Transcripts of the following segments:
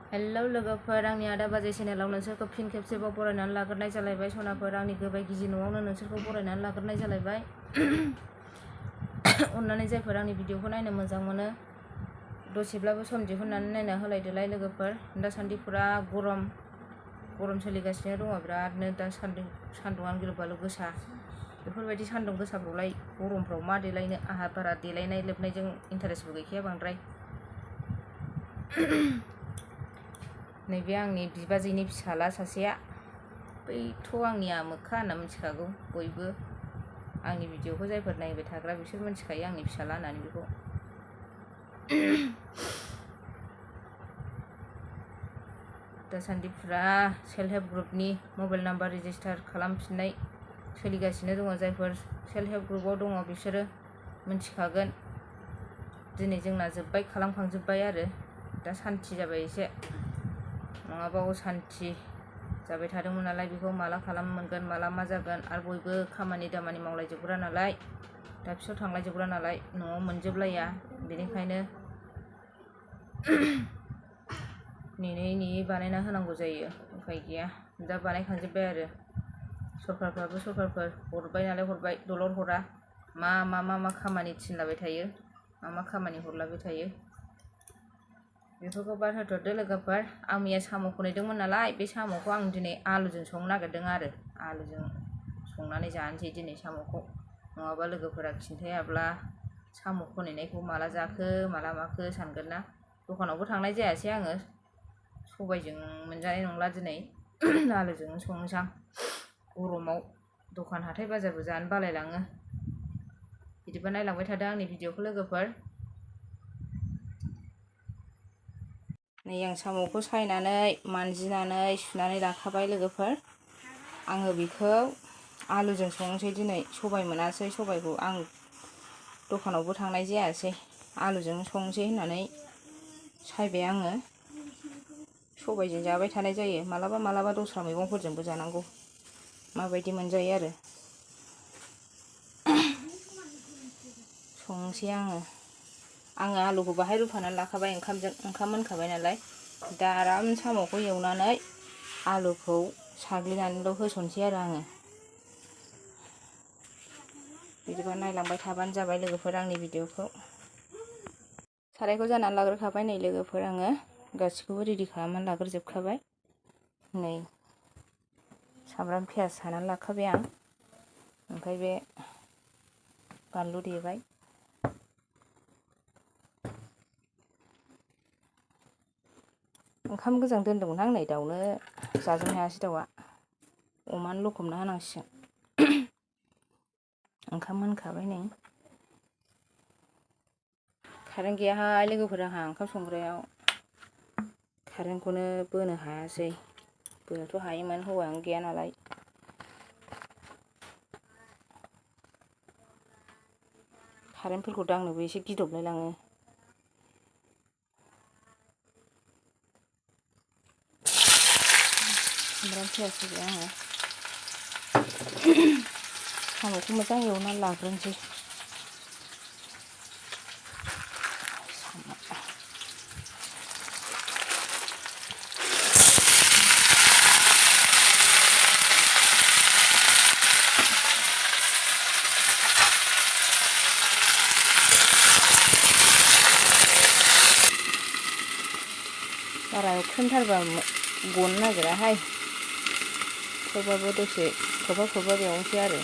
Hello लोगोफोर, आंनि आदा बाजै चेनेलाव नोंसोरखौ फिन खेबसेबाव बरायनानै लाग्रोनाय जालायबाय। सनाफोर, आंनि गोबाय गिजि न'आवनो नोंसोरखौ बरायनानै लाग्रोनाय जालायबाय। अननानै जायफोर आंनि भिडिअखौ नायनो मोजां मोनो दसेब्लाबो सम दिहुननानै नायना होलायदोलाय लोगोफोर। दासान्दि फुरा गरम सोलिगासिनो दङ बिरादनो। दा सान्दुङानो गिलु बालु गोसा। बेफोरबायदि सान्दुं गोसाफ्रावलाय गरमफ्राव मा देलायनो, आंहा बारा देलायनाय लोबनायजों इन्टारेस्टबो गैखाया बांद्राय। नैबे आंनि बिबाजैनि फिसाला सासेया, बैथ' आंनि आमोखा होनना मिथिखागौ बयबो। आंनि भिडिअखौ जायफोर नायबाय थाग्रा बिसोर मिथिखायो आंनि फिसाला होननानै बेखौ। दासान्दि फुरा सेल्फ हेल्प ग्रुपनि मबाइल नाम्बार रेजिस्टार खालामफिननाय सोलिगासिनो दङ। जायफोर सेल्फ हेल्प ग्रुपआव दङ बिसोरो मिथिखागोन। दिनै जोंना जोब्बाय, खालामखांजोब्बाय आरो दा सान्थि जाबाय एसे। नङाबा असान्थि जाबाय थादोंमोन नालाय, बेखौ माला खालामनो मोनगोन, माला मा जागोन। आरो बयबो खामानि दामानि मावलायजोबग्रा नालाय, दाबसेयाव थांलायजोबग्रा नालाय, न'आव मोनजोबलाया। बेनिखायनो नेयै बानायना होनांगौ जायो, उफाय गैया। दा बानायखांजोब्बाय आरो सरखारफोर हरबाय नालाय हरबाय, दलर हरा। मा खामानि थिनलाबाय थायो, मा खामानि हरलाबाय थायो। बेफोरखौ बाद होथ'दो लोगोफोर। आं मैया साम' खनहैदोंमोन नालाय, बे साम'खौ आं दिनै आलुजों संनो नागिरदों आरो आलुजों संनानै जानोसै दिनै साम'खौ। नङाबा लोगोफोरा खिन्थायाब्ला साम' खनहैनायखौ माला जाखो माला माखो सानगोन ना। दखानावबो थांनाय जायासै आङो, सबायजों मोनजानाय नंला दिनै। आलुजोंनो संनोसां। गरमाव दखान हाथाय बाजारबो जानो बालायलाङो। बिदिबा नायलांबाय थादो आंनि भिडिअखौ लोगोफोर। नै आं साम'खौ सायनानै मानजिनानै सुनानै लाखाबाय लोगोफोर। आङो बेखौ आलुजों संनोसै दिनै। सबाय मोनासै, सबायखौ आं दखानावबो थांनाय जायासै। आलुजों संनोसै होननानै सायबाय आङो। सबायजों जाबाय थानाय जायो, मालाबा दस्रा मैगंफोरजोंबो जानांगौ। माबायदि मोनजायो आरो संनोसै आङो आलुखौ बाहाय रुफानानै लाखाबाय ओंखामजों। ओंखाम मोनखाबाय नालाय, दा आराम साम'खौ एवनानै आलुखौ साग्लिनानैल' होसनसै आरो आङो। बिदिबा नायलांबाय थाबानो जाबाय लोगोफोर आंनि भिडिअखौ। सारायखौ जाननानै लाग्रोखाबाय नै लोगोफोर। आङो गासिखौबो रेडि खालामनानै लाग्रोजोबखाबाय। नै सामब्राम पियाज सानानै लाखाबाय आं। ओमफ्राय बे बानलु देबाय। ओंखाम गोजां दोनदोंमोन आं, नै दाउनो जाजोबनो हायासै दाउआ। अमानो लखबना होनांसिगोन। ओंखाम मोनखाबाय नै। कारेन्ट गैयाहाय लोगोफोर आंहा ओंखाम संग्रायाव। कारेन्टखौनो बोनो हायासै। बोनोथ' हायोमोन, हौवायानो गैया नालाय। कारेन्टफोरखौ दांनोबो एसे गिदबलाय लाङो। सामब्राम पियाज होबाय आङो। साम'खौ मोजां एवनानै लाग्रोनोसै। बारा एवख्रेमथारबा गनो नागिराहाय। थेवबाबो दसे खोबहाब एवनोसै आरो।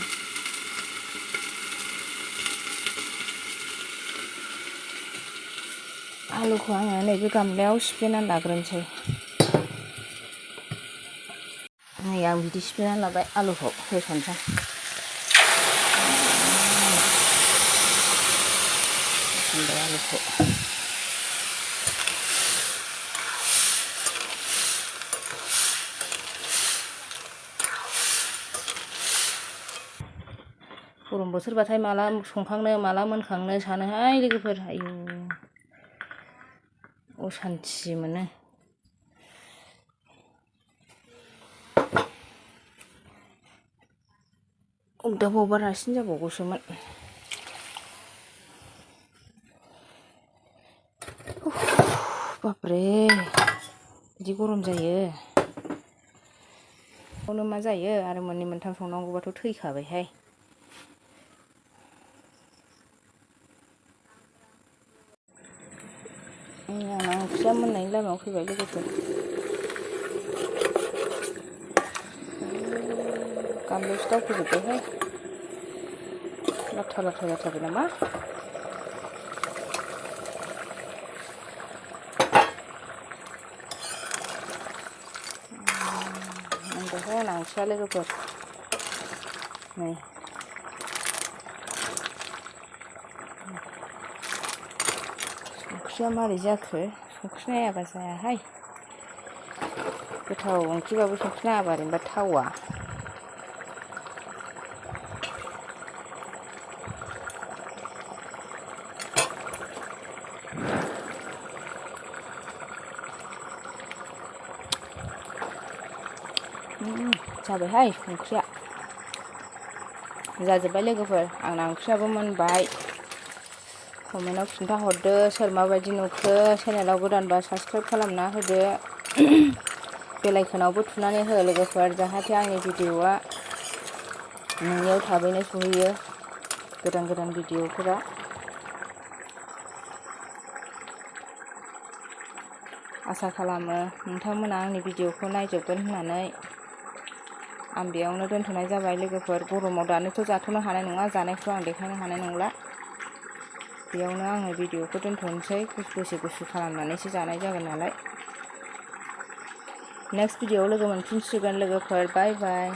आलुखौ आङो नैबे गामलायाव सिफ्लेनानै लाग्रोनोसै। नै आं बिदि सिफ्लेनानै लाबाय, आलुखौ होसनसै। आलुखौ गरम बोथोरबाथाय माला संखांनो माला मोनखांनो सानोहाय लोगोफोर। आयु असान्थि मोनो। अरदाबावबा रासिन जाबावगौसोमोन। बाब्रे बिदि गरम जायो बेयावनो मा जायो आरो मोननै मोनथाम संनांगौबाथ' थैखाबायहाय। आंना ओंख्रिया मोननायनि लामायाव फैबाय लोगोफोर। गामलायावसो दावखोजोब्बायहाय लाथा लाथा जाथारबाय नामा। मोनबायहाय आंना ओंख्रिया लोगोफोर। नै संख्रिया मारै जाखो, संख्रि नायाबा जायाहाय। गोथाव ओंख्रिबाबो संख्रि नायाबा ओरैनोबा थावा। जाबायहाय ओंख्रिया जाजोब्बाय लोगोफोर। आंना ओंख्रियाबो मोनबाय। कमेन्टआव खिन्थाहरदो सोर माबायदि नुखो। चेनेलाव गोदानबा साबस्क्राइब खालामना होदो। बेल आइकनावबो थुनानै हो लोगोफोर, जाहाथे आंनि भिडिअआ नोंनियाव थाबैनो सहैयो गोदान गोदान भिडिअफोरा। आसा खालामो नोंथांमोना आंनि भिडिअखौ नायजोबगोन होननानै। आं बेयावनो दोनथ'नाय जाबाय लोगोफोर। गरमाव दानोथ' जाथ'नो हानाय नङा, जानायखौ आं देखायनो हानाय नंला। बेयावनो आङो भिडिअखौ दोनथ'नोसै। दसे गुसु खालामनानैसो जानाय जागोन नालाय। नेक्स्ट भिडिअआव लोगो मोनफिनसिगोन लोगोफोर। बाय बाय।